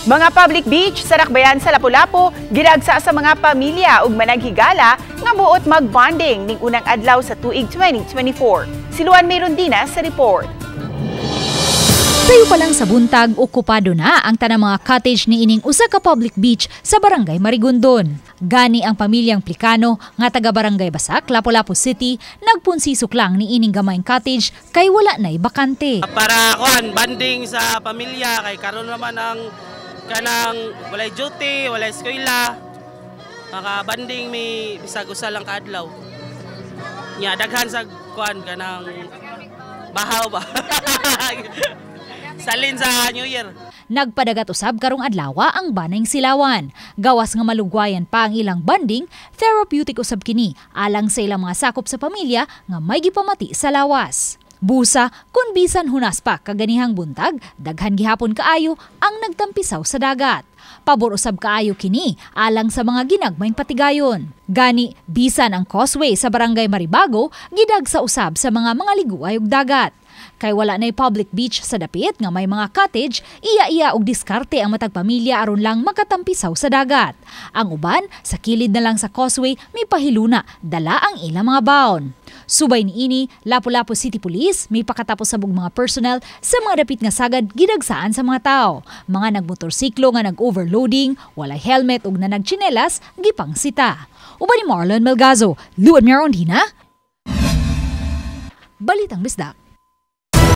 Mga public beach sa Dakbayan sa Lapu-Lapu gidagsa sa mga pamilya ug managhigala nga buot mag-bonding ning unang adlaw sa tuig 2024. Si Luan Merondina sa report. Sayo pa lang sa buntag, okupado na ang tanang mga cottage ni ining usa ka public beach sa Barangay Marigondon. Gani ang pamilyang Plicano nga taga Barangay Basak, Lapu-Lapu City, nagpunsisok lang ni ining gamayng cottage kay wala na'y bakante. Para kuan, bonding sa pamilya, kay karon naman ang kanang walay duty, walay eskwela. Maka bonding mi bisag usa lang kaadlaw. Nya daghan sa kuan, kanang bahaw ba. Salin sa New Year. Nagpadagat usab karong adlawa ang banayng Silawan. Gawas nga malugwayan pa ang ilang bonding, therapeutic usab kini alang sa ilang mga sakop sa pamilya nga may gipamati sa lawas. Busa, kung bisan hunas pa kaganihang buntag, daghan gihapon kaayo ang nagtampisaw sa dagat. Pabor usab kaayo kini alang sa mga ginagmayng patigayon. Gani, bisan ang causeway sa Barangay Maribago, gidagsa usab sa mga liguay og dagat. Kay wala na'y public beach sa dapit nga may mga cottage, iya-iya og diskarte ang matag pamilya aron lang makatampisaw sa dagat. Ang uban, sa kilid na lang sa causeway may pahiluna, dala ang ilang mga baon. Subay niini, Lapu-Lapu City Police may pakatapos sa mga personnel sa mga dapit nga sagad gidagsaan sa mga tao. Mga nagmotorsiklo nga nag-overloading, walay helmet ug nanagtsinelas, gipangsita. Uban ni Marlon Melgazo, Luan Mirondina, Balitang Bisdak.